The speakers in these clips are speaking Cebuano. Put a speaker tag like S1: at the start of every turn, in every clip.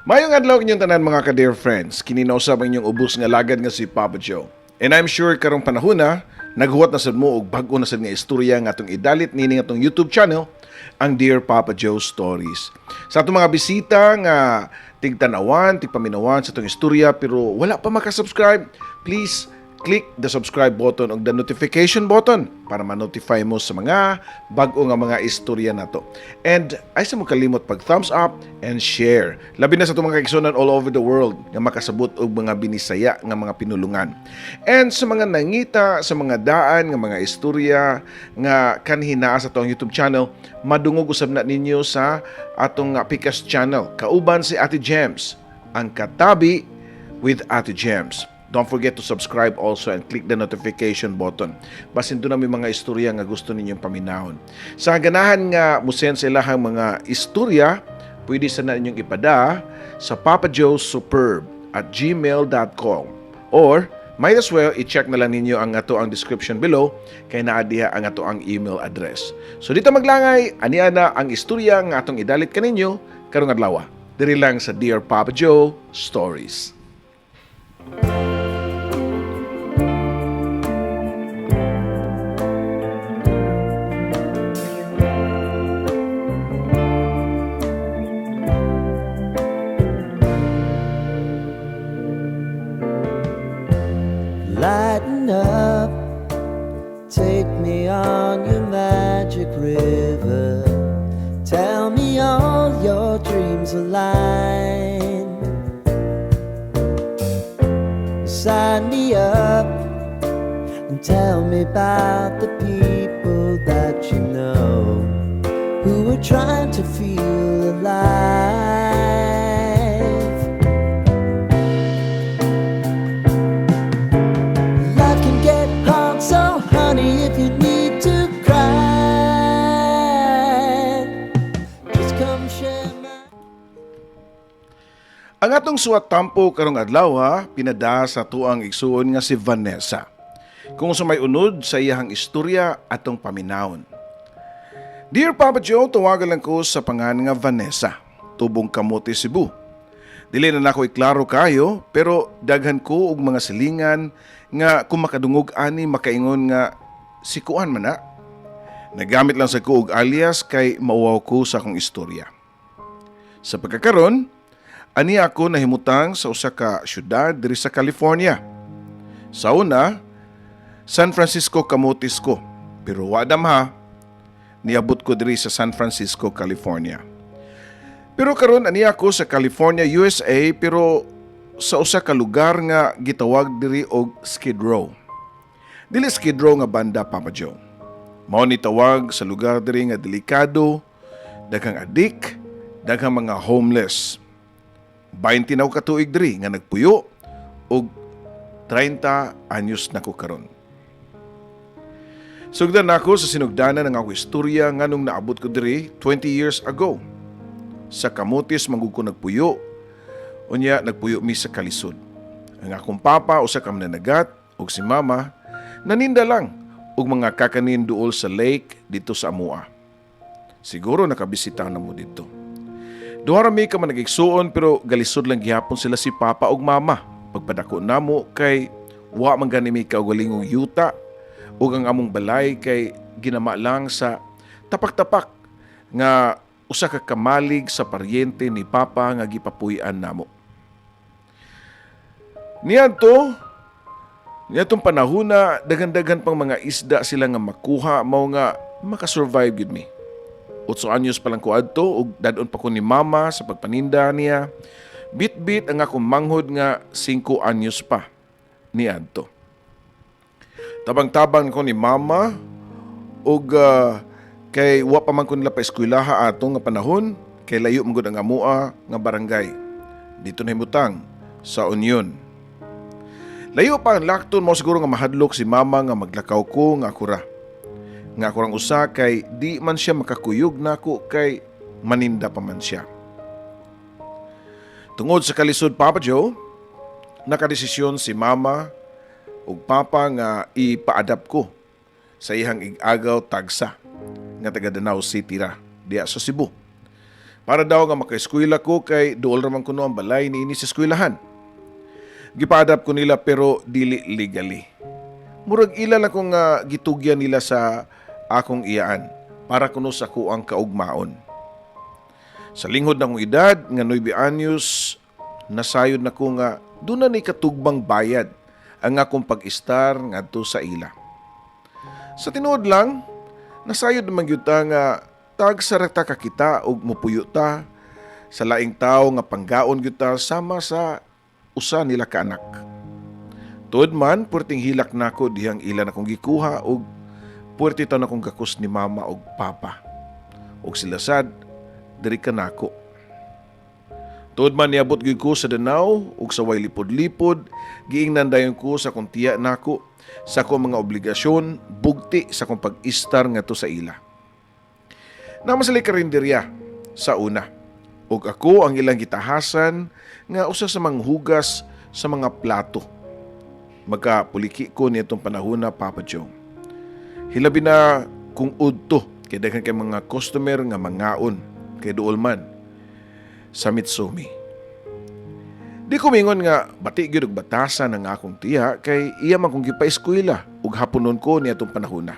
S1: Mayong adlaw inyong tanan, mga ka-dear friends. Kini na usab ang inyong ubos nga lagad nga si Papa Joe. And I'm sure karong panahon na naghuwat na sad mo og bag-o na sad nga istorya nga atong idalit nini atong YouTube channel, ang Dear Papa Joe Stories. Sa atong mga bisita nga tigtanawan, tigpaminawan sa atong istorya pero wala pa makasubscribe, please click the subscribe button ug the notification button para ma-notify mo sa mga bag-o nga mga istorya nato. And ay sa mo kalimot pag thumbs up and share. Labi na sa atong mga kaigsuonan all over the world nga makasabot og mga Binisaya nga mga pinulungan. And sa mga nangita sa mga daan nga mga istorya nga kanhi naa sa atong YouTube channel, madungog usab na ninyo sa atong Pikas channel. Kauban si Ate Gems, ang Katabi with Ate Gems. Don't forget to subscribe also and click the notification button. Basin doon na may mga istorya nga gusto ninyong paminahon. Sa ganahan nga musend sa ilahang mga istorya, pwede sa na inyong ipada sa papajoesuperb@gmail.com or might as well i-check na lang ninyo ang ato ang description below kay naa diha ang ato ang email address. So dito maglangay, ania na ang istorya nga atong idalit kaninyo karong adlaw. Diri lang sa Dear Papa Joe Stories.
S2: Lighten up, take me on your magic river. Tell me all your dreams align. Sign me up and tell me about the people that you know who are trying to feel alive. Life can get hard, so honey, if you need to cry, just come share my.
S1: Ang atong suwat tampo karong adlaw ha, pinada sa tuang igsuon nga si Vanessa. Kung sa may unod sa iyahang istorya atong paminawon. Dear Papa Joe, tawagan lang ko sa pangan nga Vanessa, tubong Kamote, Cebu. Dili na nako iklaro kayo, pero daghan ko og mga silingan nga kung makadungog ani makaingon nga si kuan man na. Nagamit lang sa ko og alias kay mauwaw ko sa akong istorya. Sa pagkakaron, ani ako nahimutang sa usa ka syudad diri sa California. Sa una, San Francisco Camotes ko, pero wa damha, niabot ko diri sa San Francisco, California. Pero karon ani ako sa California, USA, pero sa usa ka lugar nga gitawag diri og Skid Row. Dili Skid Row nga banda, Papa Joe. Mao ni tawag sa lugar diri nga delikado, daghang adik, daghang mga homeless. 20 na ko katuig diri nga nagpuyo og 30 anyos na ko karon. Sugdan nako sa sinugdanan ng akong istorya nganong naabot ko diri 20 years ago. Sa Camotes manggug ko nagpuyo, unya nagpuyo mi sa kalisod. Ang akong papa usa ka mananagat ug si mama naninda lang og mga kakanin duol sa lake dito sa amoa. Siguro nakabisita na mo dito. Duha ra mi ka managigsuon pero galisod lang gihapon sila si papa ug mama. Pagpadako namo kay wa man gani mi kaugalingong yuta ug ang among balay kay ginama lang sa tapak-tapak nga usa ka kamalig sa paryente ni papa nga gipapuy-an namo. Niadtong panahona, daghan-daghan pang mga isda sila nga makuha, mao nga makasurvive gyud mi. 8 anyos pa lang ko adto ug dad-on pa ko ni mama sa pagpaninda niya. Bit-bit ang akong manghod nga 5 anyos pa niadto. Tabang-tabang ko ni mama ug kay wa pa man ko nila pa eskwelaha ato nga panahon kay layo man gud ang amoa nga barangay. Dito nahimutang sa Union. Layo pa ang lakton mo, siguro nga mahadlok si mama nga maglakaw ko nga ako ra. Nga ako rang usa kay di man siya makakuyog nako kay maninda pa man siya. Tungod sa kalisod, Papa Joe, nakadesisyon si mama ug papa nga ipa-adapt ko sa iyang ig-agaw tagsa nga taga Danao City ra diya sa Cebu. Para daw nga makaeskwela ko kay duol ra man kuno ang balay niini sa eskwelahan. Gipa-adopt ko nila pero dili legally. Murag ila lang kong gitugyan nila sa akong iyaan para kuno sa kuang kaugmaon. Sa linghod ng edad nga 9 anyos, nasayod na ko nga duna ni katugbang bayad ang akong pag-istar ngadto sa ila. Sa tinuod lang, nasayod naman gyud ta nga tag sa ta kakita og mupuyo ta sa laing tawo nga panggaon gyud ta sama sa usa nila ka anak. Tuod man, puwerteng hilak nako dihang ila na kong gikuha og puwerte taon akong gakos ni mama og papa. Og sila sad, diri ka nako. Tuod man niabot gyud ko sa Danao ug sa way lipod-lipod, giingnan dayon ko sa akong tiya nako sa akong mga obligasyon, bugti sa akong pag-istar ngadto sa ila. Naa man sila'y karinderya sa una. Ug ako ang ilang gitahasan nga usa sa manghugas sa mga plato. Magkapuliki ko niadtong panahon na, Papa Joe. Hilabi na kung udto kay daghan kay mga customer nga mangaon kay duol man sa Mitsumi. Di ko mingon nga bati gyud og batasan ang akong tiya kay iya man kong gipa-eskwela ug haponon ko niadtong panahon na.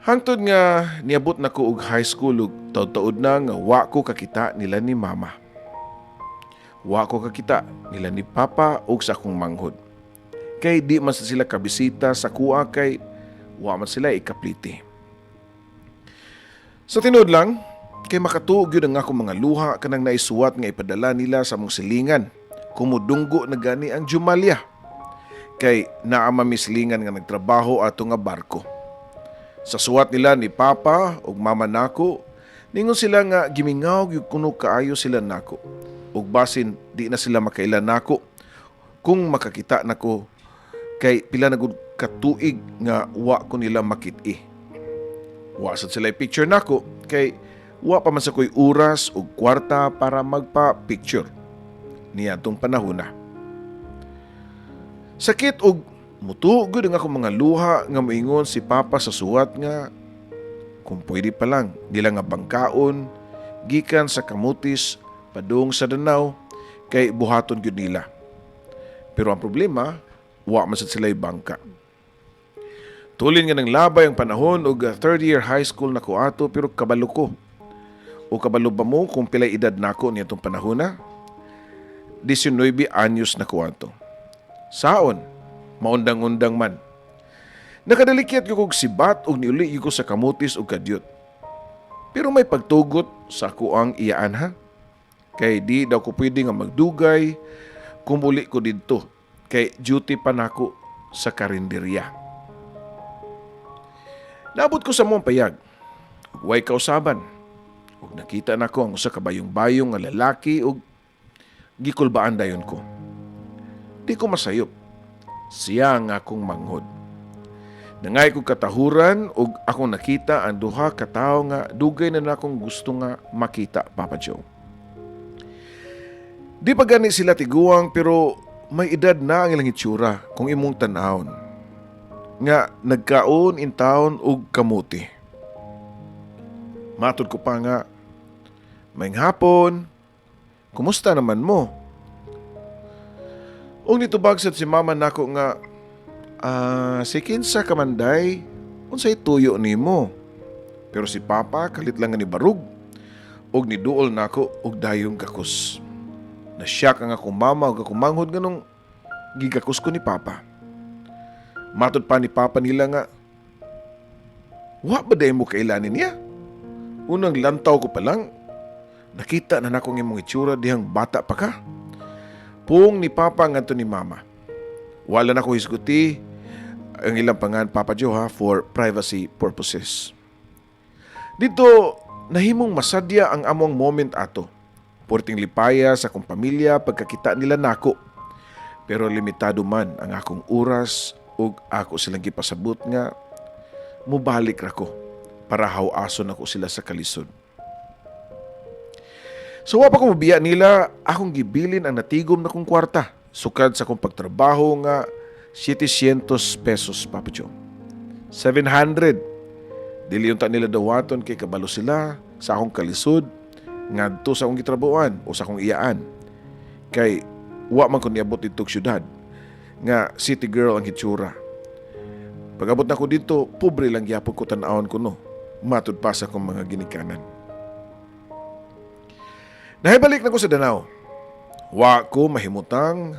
S1: Hangtod nga niabot na ko og high school ug taud-taud na nga wa ko kakita nila ni mama. Wa ko kakita nila ni papa ug sa akong manghod. Kay di man sa sila kabisita sa kuha kay wa man sila ikapliti. Sa tinuod lang, kay makatuo gyud ang akong mga luha kanang naisuwat nga ipadala nila sa among silingan. Kumudunggo na gani ang Jumalia. Kay naa man mi silingan nga nagtrabaho ato nga barko. Sa suwat nila ni Papa ug Mama nako, ningon sila nga gimingaw gyud kuno kaayo sila nako. Ug basin di na sila makaila nako kung makakita nako kay pila na gud katuig nga wa ko nila makit-i. Wa sad sila picture nako kay wa pa man sa ko'y oras ug kwarta para magpa-picture niadtong panahon na. Sakit og mutuo gud ang akong mga luha nga moingon si Papa sa suwat nga kung pwede pa lang nila nga bangkaon gikan sa Camotes padung sa Danao kay buhaton gyud nila. Pero ang problema, wa man sad sila'y bangka. Tulin nga nang labay ang panahon og third year high school na ko ato, pero kabalo ko. O kabalo ba mo kung pilay edad nako niadtong panahon na? 19 anyos na ko ato. Saon, maundang-undang man. Nakadalikyat ko kog sibat og niuli ko sa Camotes og kadyot. Pero may pagtugot sa ako ang iyaan ha. Kay di daw ko pwede nga magdugay kung muli ko didto. Kay duty pa nako sa karinderya. Naabot ko sa mong payag. Way kausaban. Ug nakita nako ang usa ka bayong-bayong nga lalaki ug gikulbaan dayon ko. Di ko masayop. Siya ang akong manghod. Nangay kog katahuran ug akong nakita ang duha ka tawo nga dugay na nakong gusto nga makita, Papa Joe. Di pa gani sila tiguang pero may edad na ang ilang itsura kung imong tan-awon. Nga nagkaon in town og kamuti. Matod ko pa nga, "Maayong hapon, kumusta naman mo?" Ug nitubag sad si mama nako nga, "Ah, si kinsa ka man day, unsay tuyo nimo?" Pero si papa kalit lang nga ni barug ug niduol nako og dayong gakos. Nasyak ang akong mama ug akong manghod nganong gigakos ko ni papa. Matod pa ni papa nila nga, "Wa ba day mo kailanin niya? Unang lantaw ko pa lang, nakita na nako ang imong itsura dihang bata pa ka." Pung ni papa ngadto ni mama. Wala na ko hisguti ang ilang pangan, Papa Joe ha, for privacy purposes. Dito, nahimong masadya ang among moment ato. Purting lipaya sa akong pamilya pagkakita nila nako. Pero limitado man ang akong oras ug ako silang gipasabot nga mubalik ra ko para haw-ason ako sila sa kalisod. So wa pa ko mobiya nila, akong gibilin ang natigom na kong kwarta sukad sa akong pagtrabaho nga 700 pesos, Papa Joe. 700. Dili unta nila dawaton kay kabalo sila. Sa akong kalisod ngadto sa akong gitrabuan o sa akong iyaan. Kay wa man ko niabot didto syudad nga city girl ang hitsura. Pag-abot nako didto, pobre lang gyapon ko tan-awon kuno. Matud pa sa akong mga ginikanan. Nahibalik na ko sa Danao. Wa ko mahimutang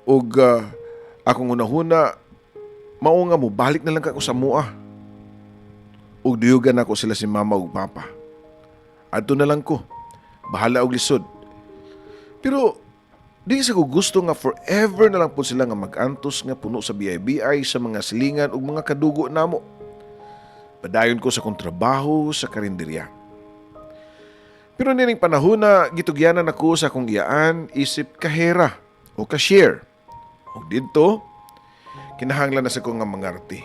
S1: ug akong hunahuna mao nga mobalik na lang ako sa mua. Ug duyugan nako sila si mama ug papa. Adto na lang ko. Bahala og lisod. Pero di sa ko gusto nga forever na lang po sila nga mag-antos nga puno sa BIBI sa mga silingan ug mga kadugo namo. Padayon ko sa akong trabaho sa karinderya. Pero nining panahon na gitugyanan ako sa akong iyaan isip kahera o cashier. Ug didto, kinahanglan na sa ko nga mangarte.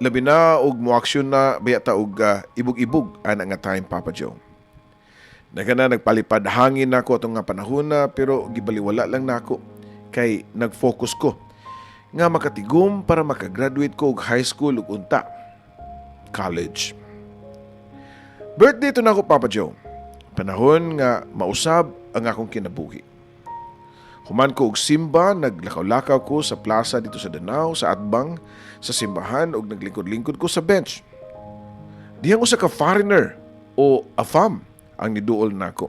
S1: Labi na og moaksyon na baya ta og ibog-ibog ana nga time, Papa Joe. Nagana nagpalipad hangin nako atong nga panahon na, pero gibaliwala lang nako kay nag-focus ko nga makatigom para makagraduate ko og high school ug unta college. Birthday to nako, Papa Joe. Panahon nga mausab ang akong kinabuhi. Human ko og simba, naglakaw-lakaw ko sa plaza didto sa Danao, sa atbang, sa simbahan ug naglingkod-lingkod ko sa bench. Dihang usa ka foreigner o afam ang niduol nako.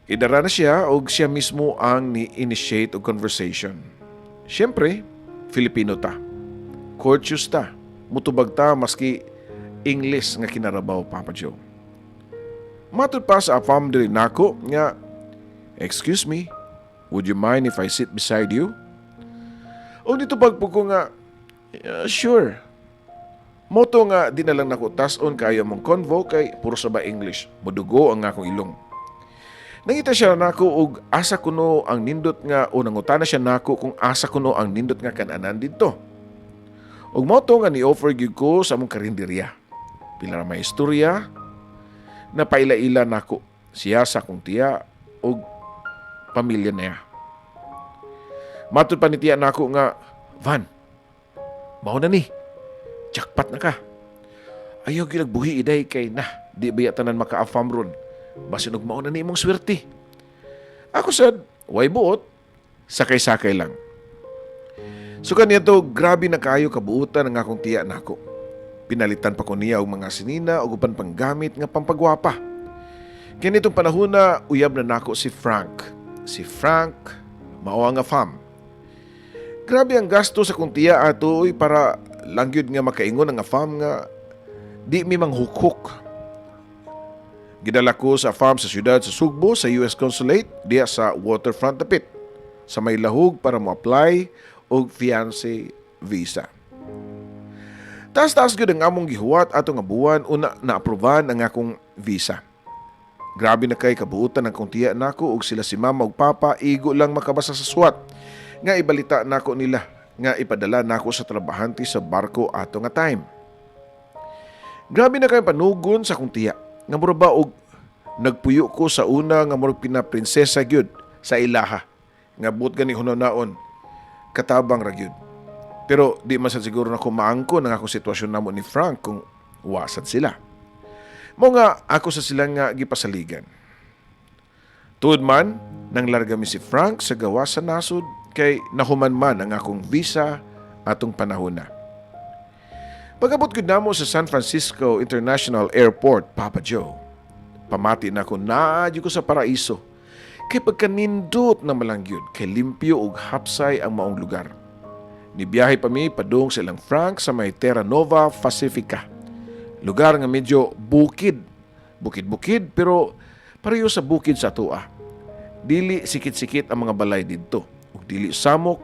S1: Idara na siya og siya mismo ang ni-initiate og conversation. Siyempre, Filipino ta. Courteous ta. Mutubag ta maski English nga kinarabaw, Papa Joe. Matud pa sa afam diri nako nga, "Excuse me, would you mind if I sit beside you?" O nitubag po ko nga, "Sure." Mao to nga di na lang nako tas-on kayo mong convo kay puro sa ba English. Mudugo ang akong ilong. Nangita siya nako og asa kuno ang nindot nga o nangutana siya nako kung asa kuno ang nindot nga kananan didto. Ug mao to nga ni-offer gyud ko sa among karinderya. Pila ra may istorya na paila-ila nako siya sa akong tiya og pamilya niya. Matud pa ni tiya nako nga, "Van, mao na ni. Jackpot na ka. Ayaw gyud buhi iday kay na, di ba tanan maka-afam ron. Basin og mao na ni imong swerte." Ako sad, way buot, sakay-sakay lang. So kaniya to, grabe na kayo kabuutan ang akong tiya nako. Pinalitan pa ko niya og mga sinina og uban panggamit nga pampagwapa. Kini itong panahon na uyab na nako si Frank. Si Frank, mao ang afam. Grabe ang gasto sa kong tiya ato oy, para lang gyud nga makaingon ang afam nga di mi manghukhok. Gidala ko sa afam sa siyudad sa Sugbo sa US Consulate diya sa waterfront dapit sa may lahog para mo apply og fiancé visa. Taas-taas gyud ang among gihuwat ato nga buwan una na-aproban ang akong visa. Grabe na kay kabuutan ang akong tiya nako ug sila si mama ug papa igo lang makabasa sa suwat nga ibalita nako nila nga ipadala nako sa trabahante sa barko ato nga time. Grabe na kay panugon sa akong tiya nga mura ba og nagpuyo ko sa una nga murag pinaprinsesa gyud sa ilaha nga buot gani hunaon katabang ra gyud. Pero di man sad siguro na maangko ng akong sitwasyon namo ni Frank kung wasad sila. Mao nga ako sa sila nga gipasaligan. Tuod man, nang larga mi si Frank sa gawas sa nasod kay nahuman man ang akong visa atong panahon na. Pag-abot gud namo sa San Francisco International Airport, Papa Joe, pamati na ko naa ko sa paraiso. Kay pagkanindot na malangyud, kay limpyo ug hapsay ang maong lugar. Nibiyahe pa mi padung sa ilang Frank sa may Terra Nova Pacifica. Lugar nga medyo bukid. Bukid-bukid pero pareho sa bukid sa atoa. Dili sikit-sikit ang mga balay didto. Ug dili samok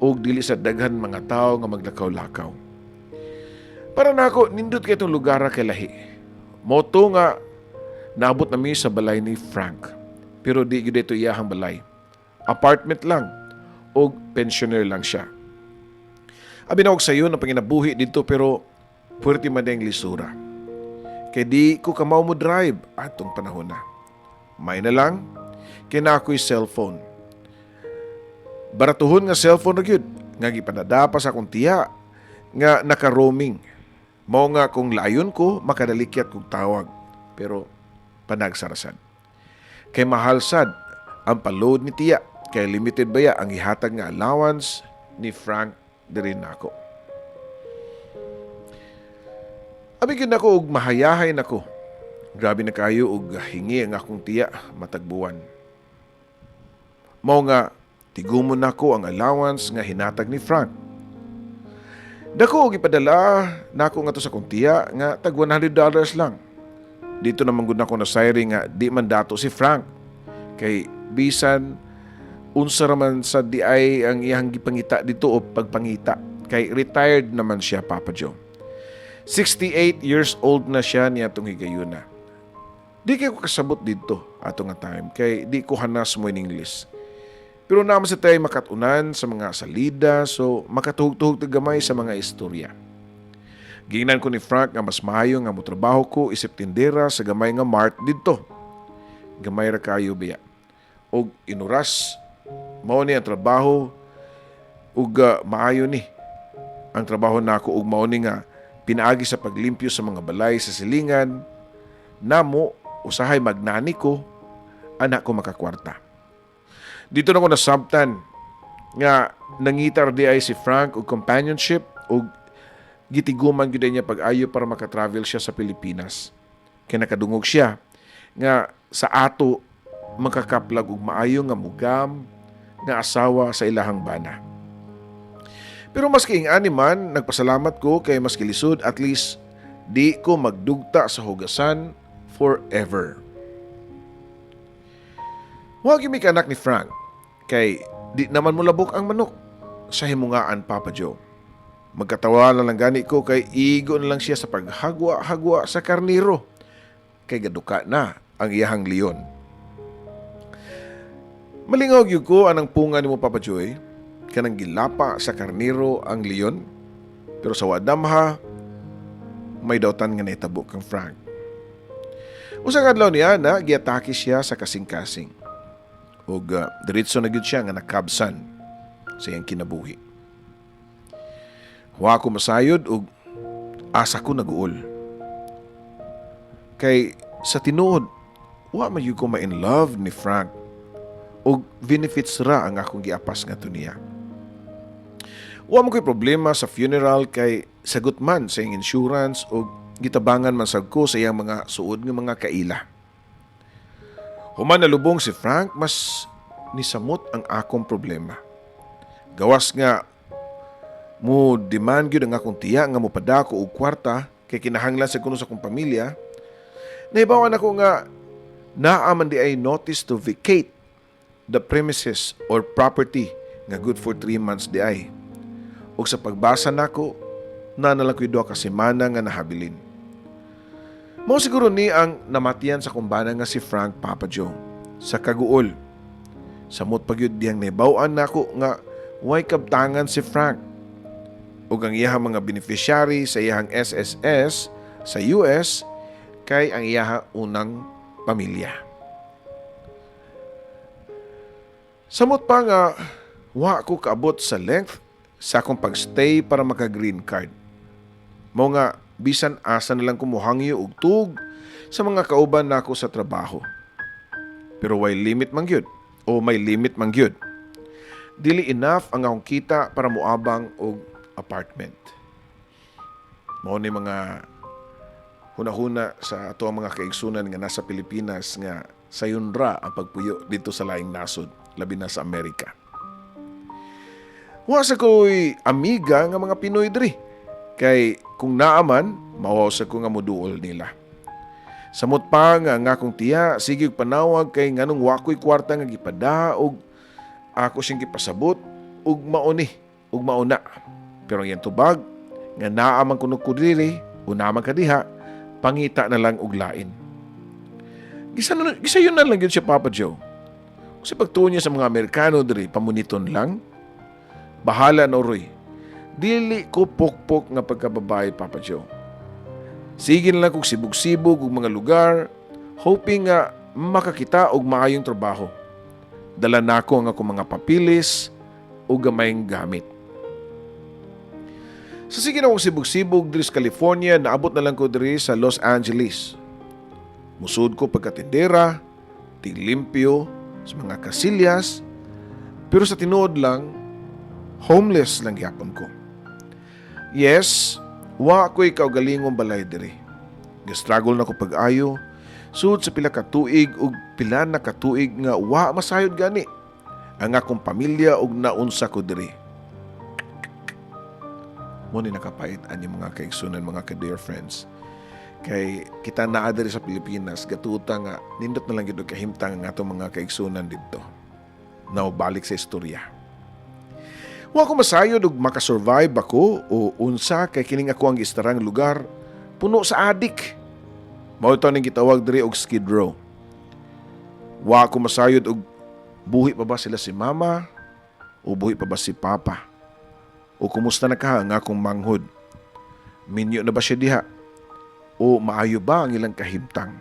S1: ug dili sa daghan mga tao nga maglakaw-lakaw. Para nako nindot kay itong lugar kay lahi. Mao to nga naabot nami sa balay ni Frank. Pero di gyud ito iyahang balay. Apartment lang og pensioner lang siya. Abi na og sayo ng panginabuhi didto pero puwerte man ang lisura. Kay di ko kamaw mo drive atong panahon na. May na lang, kay naa ako'y cellphone. Baratuhon nga cellphone na gyud nga gipanada pa sa akong tiya nga naka-roaming. Mao nga kung layon ko makadalikyat kog tawag. Pero panagsa ra sad. Kay mahal sad ang pa-load ni tiya kay limited baya ang ihatag nga allowance ni Frank diri nako. Abi gyud nako og mahayahay nako. Grabe na kayo og hingi ang akong tiya matag buwan. Mao nga tigumon nako ang allowance nga hinatag ni Frank. Dako og ipadala nako ngadto sa akong tiya nga tag $100 lang. Dito naman gud nako nasayri nga di man dato si Frank. Kay bisan unsa ra man sa di ay ang iyang gipangita dito o pagpangita. Kay retired naman siya, Papa Joe. 68 years old na siya niya atong higayuna. Di kay ko kasabot dito ato nga time kay di ko hanas mo in English. Pero naman sa tayo makatunan sa mga salida, so makatuhog-tuhog ta gamay sa mga istorya. Giingnan ko ni Frank nga mas maayo nga motrabaho ko isip tindera sa gamay nga mart didto. Gamay ra kayo biya. Og inuras mao ni ang trabaho ug maayo ni ang trabaho nako ug mao ni nga pinaagi sa paglimpyo sa mga balay sa silingan namo, usahay magnani ko anak ko makakwarta. Dito na ko nasabtan nga nangita ra di ay si Frank og companionship ug gitiguman gyud niya pag-ayo para makatravel siya sa Pilipinas. Kay nakadungog siya nga sa ato makakaplag og maayo nga mugam nga asawa sa ilahang bana. Pero maski ing-ani man, nagpasalamat ko kay maski lisod, at least di ko magdugta sa hugasan forever. Wa gyud mi anak ni Frank kay di naman molabok ang manok sa himungaan, Papa Joe. Magkatawa na lang gani ko kay igo na lang siya sa paghagwa-hagwa sa karniro kay gaduka na ang iyahang leon. Malingaw gyud ko anang punga nimo, Papa Joe, kanang gilapa sa karniro ang leon. Pero sa wadamha may dautan nga nahitabo kang Frank. Usa ka adlaw niya na giatake siya sa kasing-kasing. Ug diretso na gyud siya nga nakabsan sa iyang kinabuhi. Wa ko masayod ug asa ko naguol. Kay sa tinuod, wa man gyud ko ma-in love ni Frank ug benefits ra ang akong giapas ngadto niya. Wa man ko'y problema sa funeral kay sagot man sa iyang insurance ug gitabangan man sad ko sa iyang mga suod nga mga kaila. Human nalubong si Frank, mas nisamot ang akong problema. Gawas nga mo demand gyud ang akong tiya nga mopadako og kwarta kay kinahanglan sa kuno sa akong pamilya. Nahibawan ako nga naa man di ay notice to vacate the premises or property nga good for 3 months di ay. Ug sa pagbasa nako, naa na lang ko'y 2 ka semana nga nahabilin. Mao siguro ni ang namatian sa akong bana nga si Frank, Papa Joe. Sa kaguol. Samot pa gyud diyang nahibaw-an nako nga way kabtangan si Frank. Ug ang iyahang mga beneficiary sa iyahang SSS sa US kay ang iyahang unang pamilya. Samot pa nga wa ko kaabot sa length sa akong pagstay para maka-green card. Mao nga bisan asa na lang ko mohangyo og tug sa mga kauban nako sa trabaho. Pero way limit man gyud o may limit man gyud. Dili enough ang akong kita para moabang og apartment. Mao ni mga hunahuna sa ato ang mga kaigsunan nga nasa Pilipinas nga sayon ra ang pagpuyo dito sa laing nasod, labi na sa Amerika. Wa sa ko'y amiga nga mga Pinoy diri. Kay kung naa man, mahuhaw sa ko nga moduol nila. Samot pa nga ang akong tiya, sige og panawag kay nganong wa ko'y kwarta nga gipada og ako siyang gipasabot ug mao ni ug mao na. Pero ang iyang tubag nga naa man kuno ko diri o naa man ka diha, pangita na lang og lain. Gisayon na lang yun siya, Papa Joe. Kasi pagtuo niya sa mga Amerikano diri, pamuniton lang. Bahala na uroy. Dili ko pokpok nga pagkababae, Papa Joe. Sige na lang kog sibog-sibog og mga lugar, hoping nga makakita og maayong trabaho. Dala nako ang akong mga papilis o gamayng gamit. Sa sige na kong sibog-sibog diri sa California, naabot na lang ko diri sa Los Angeles. Musud ko pagkatindera, tiglimpyo sa mga kasilyas, pero sa tinuod lang, homeless lang gyapon ko. Yes, wa ko'y kaugalingong balay diri. Ga-struggle na ko pag-ayo, sud sa pila ka tuig ug pila na ka tuig nga wa masayod gani ang akong pamilya ug naunsa ko diri. Mao ni nakapait ani, mga kaigsunan, mga ka-dear friends. Kay kita naa diri sa Pilipinas, gatuta nga nindot na lang gyud og kahimtang ang atong mga kaigsunan didto. Now balik sa istorya. Wa ko masayod og makasurvive ako o unsa kay kining ako ang giistarang lugar puno sa adik. Mao ito ning gitawag diri og Skid Row. Wa ko masayod og buhi pa ba sila si mama o buhi pa ba si papa? O kumusta na ka ang akong manghod? Minyo na ba siya diha? O maayo ba ang ilang kahimtang?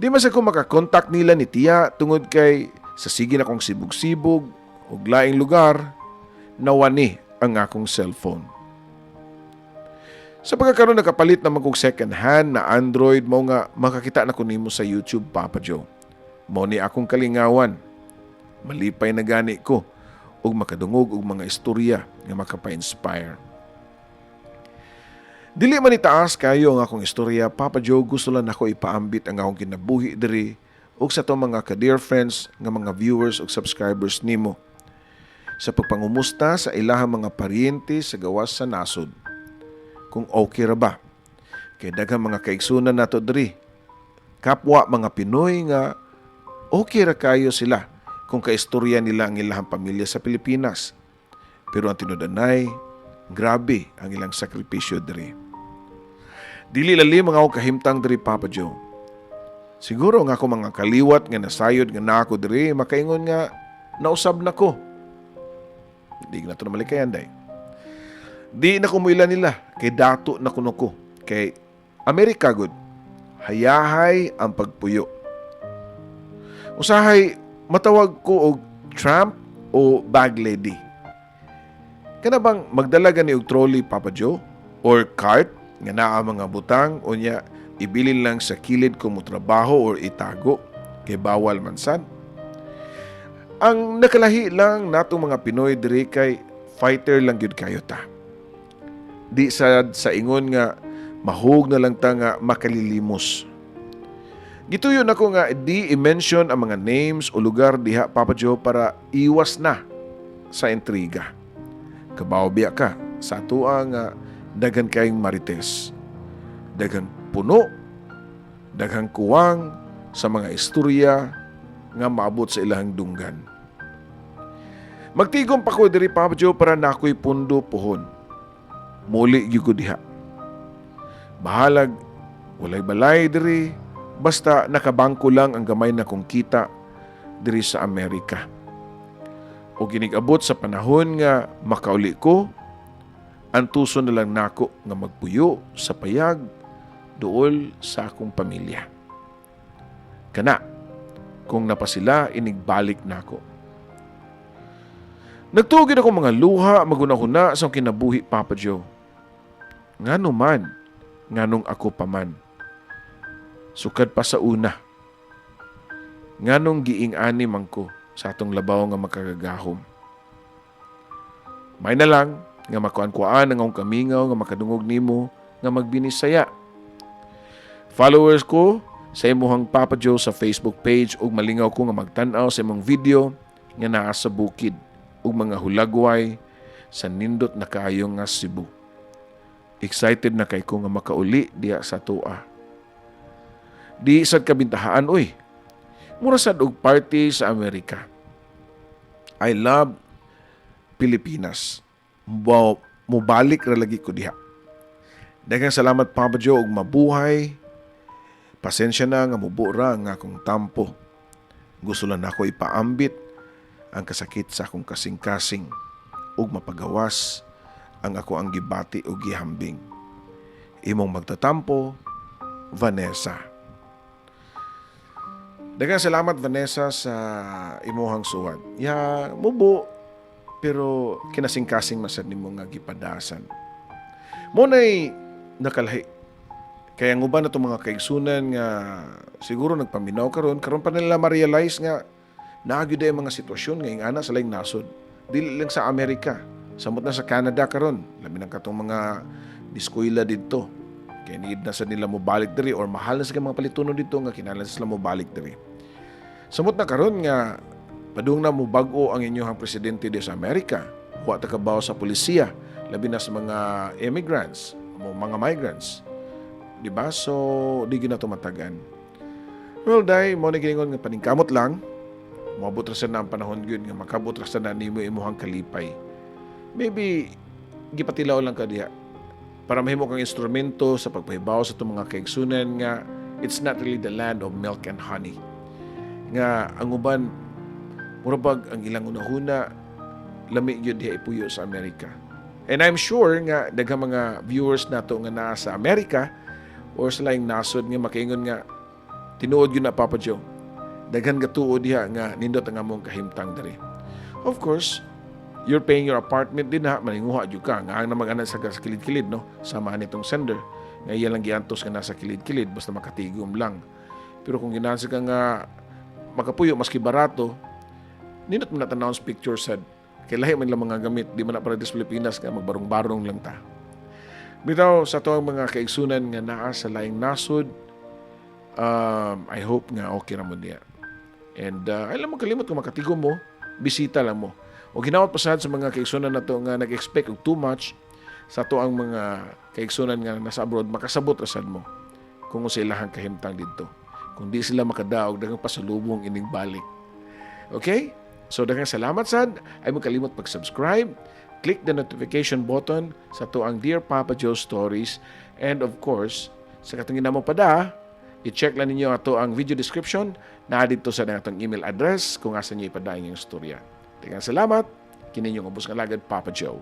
S1: Di man sa ko makakontak nila ni tiya tungod kay sa sige na kong sibog-sibog ug laing lugar, nawani ang akong cellphone. Sa pagkakaroon, nakapalit naman kog second hand na Android, mao nga makakita na ko nimo sa YouTube, Papa Joe. Mao ni akong kalingawan. Malipay na gani ko ug makadungog og mga istorya nga makapa-inspire. Dili man itaas kayo ang akong istorya, Papa Joe, gusto lang nako ipaambit ang akong kinabuhi diri ug sa atong mga ka-dear friends nga mga viewers ug subscribers nimo sa pagpangumusta sa ilahang mga paryente sa gawas sa nasod. Kung okay ra ba? Kay daghang mga kaigsunan nato diri. Kapwa mga Pinoy nga okay ra kayo sila kung kaistorya nila ang ilahang pamilya sa Pilipinas. Pero ang tinud-anay, grabe ang ilang sakripisyo diri. Dili lalim ang akong kahimtang diri, Papa Joe. Siguro nga ako mga kaliwat nga nasayod nga naa ko diri makaingon nga nausab na ko. Di na to na malikayan day. Di na ko muila nila kay dato na kuno ko. Kay Amerika gud. Hayahay ang pagpuyo. Usahay matawag ko og tramp o bag lady. Kana bang magdala gani og trolley, Papa Joe, or cart nga naa mga butang, unya ibilin lang sa kilid kung motrabaho or itago kay bawal man sad. Ang nakalahi lang natong mga Pinoy diri kay fighter lang gyud kayo ta. Di sad sa ingon nga mahug na lang ta nga makalilimos. Gituyo nako nga di i-mention ang mga names o lugar diha, Papa Joe, para iwas na sa intriga. Kabaw biya ka sa atoa nga daghan kayong marites. Daghang puno, daghang kuwang sa mga istorya nga maabot sa ilahang dunggan. Magtigom pa ko diri, Papa Joe, para nakoy pundo pohon. Muli gyud ko diha. Bahalag walay balay diri, basta nakabangko lang ang gamay na kong kita diri sa Amerika. O ginig-abot sa panahon nga makauli ko, antuson na lang nako nga magpuyo sa payag duol sa akong pamilya. Kana, kung napasila inigbalik nako. Nagtugid ako mga luha magunahuna sa akong kinabuhi, Papa Joe. Ngano man, nganong ako pa man. Sukad pa sa una. Nganong giing-ani man ko sa atong labaw nga makagagahom. May na lang nga makuan-kuan ang akong kamingaw nga makadungog nimo nga magbinisaya. Followers ko sa imuhang Papa Joe sa Facebook page ug malingaw ko nga magtan-aw sa imong video nga naa sa bukid ug mga hulagway sa nindot na kaayo nga Cebu. Excited na kay ko nga makauli diha sa atoa. Di sad kabintahaan oy. Mura sad og party sa Amerika. I love Pilipinas. Mobalik ra lagi ko diha. Daghang salamat, Papa Joe, ug mabuhay. Pasensya na nga mubo ra ang akong tampo. Gusto lang nako ipaambit ang kasakit sa akong kasing-kasing ug mapagawas ang ako ang gibati ug gihambing. Imong magtatampo, Vanessa. Daghang salamat, Vanessa, sa imuhang suwat. Ya, mubo pero kinasing-kasing masad nimo nga gipadasan. Mao nay nakalahi. Kaya ang uban natong mga kaigsunan nga siguro nagpaminaw karon, karon pa nila ma-realize nga naa gyud ang mga sitwasyon nga ingana sa laing nasod. Dili lang sa Amerika, samot na sa Canada karon, labi nang katong mga niskwela didto. Kay need na sa nila mobalik diri or mahal na sa mga palitunon didto nga kinahanglan sila mobalik diri. Samot na karon nga padung na mo bag-o ang inyong presidente di sa Amerika. Wa ta kabaw sa polisiya, labi na sa mga immigrants, mo mga migrants. Di ba? So, di gyud na tumatagan. Well, day, mo ni giingon nga paningkamot lang. Moabot ra sa na ang panahon gyud nga makabot ra sa na nimo imuhang kalipay. Maybe gipatilaw lang ka diha para mahimo kang instrumento sa pagpahibaw sa itong mga kaigsunan nga it's not really the land of milk and honey. Nga ang uban mura bag ang ilang unahuna lami gyud diha ipuyo sa Amerika. And I'm sure nga daghang mga viewers nato nga naa sa Amerika or sa laing nasod nga makaingon nga tinuod gyud na, Papa Joe. Daghan ka tuo diha nga nindot ang among kahimtang diri. Of course, you're paying your apartment din ha, maninguha jud ka nga ang namag sa kilid-kilid, no, sama nitong sender nga iya lang giantos nga nasa kilid-kilid basta makatigom lang. Pero kung ginahan ka nga makapuyo maski barato, nindot man na tan-awon sa picture sad. Kay lahi man lang mga gamit, di man na para sa Pilipinas nga magbarong-barong lang ta. Bitaw sa atong mga kaigsunan nga naa sa laing nasod, I hope nga okay ra mo niya. And alam mo kalimot kung makatigom mo, bisita lang mo. O ginawat pasad sa mga kaigsunan nato nga nag-expect og too much sa ato ang mga kaigsunan nga nasa abroad, makasabot ra sad mo kung unsa ilahang kahimtang didto. Kung di sila makadaog, daghang pasalubong ining balik. Okay? So daghang salamat sad. Ay mo kalimot pag-subscribe, click the notification button sa ato ang Dear Papa Joe Stories, and of course, sa katong mo pada, i-check lang ninyo ato ang video description na dito sa atong email address kung asa niyo ipadayon yung istorya. Daghang salamat. Kini inyong ubos nga lagad, Papa Joe.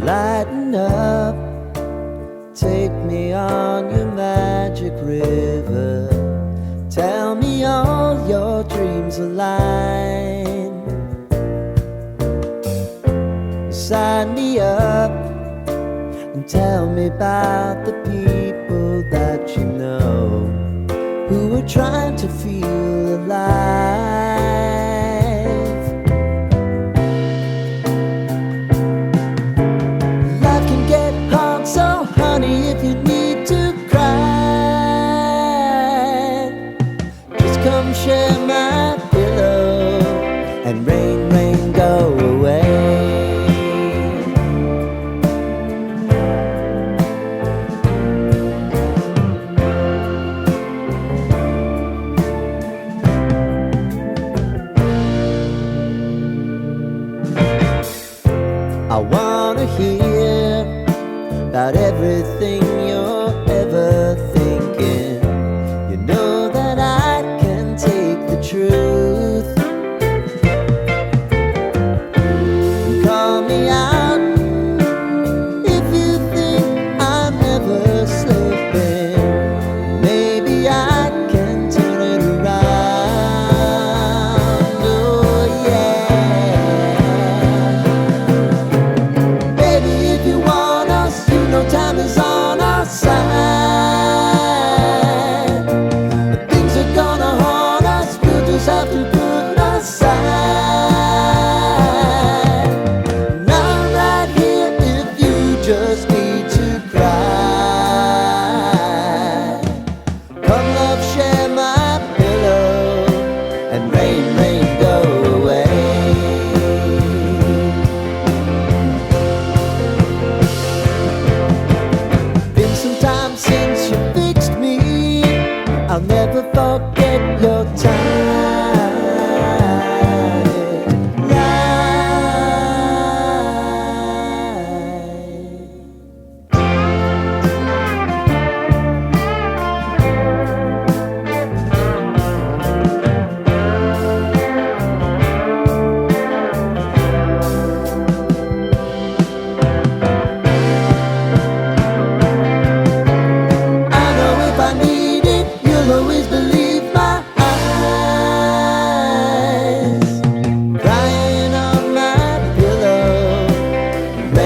S2: Lighten up, take me on your magic river. Tell me all your dreams align. Sign me up and tell me about the people that you know who are trying to feel alive. Life can get hard, so honey, if you need to cry, just come share my pillow and rain, rain, go away. I wanna hear about everything you're ever thinking. You know that I can take the truth. And call me out if you think I'm ever slipping. Maybe I can turn it around. Oh, yeah. Baby, if you want us, you know time is on our side. But things are gonna haunt us, we'll just have to put aside. And I'm right here if you just need to cry. Come, love, share my pillow, and rain, rain, go away. Been some time since you fixed me. I'll never forget your time. Right.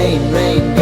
S2: Rain, rain.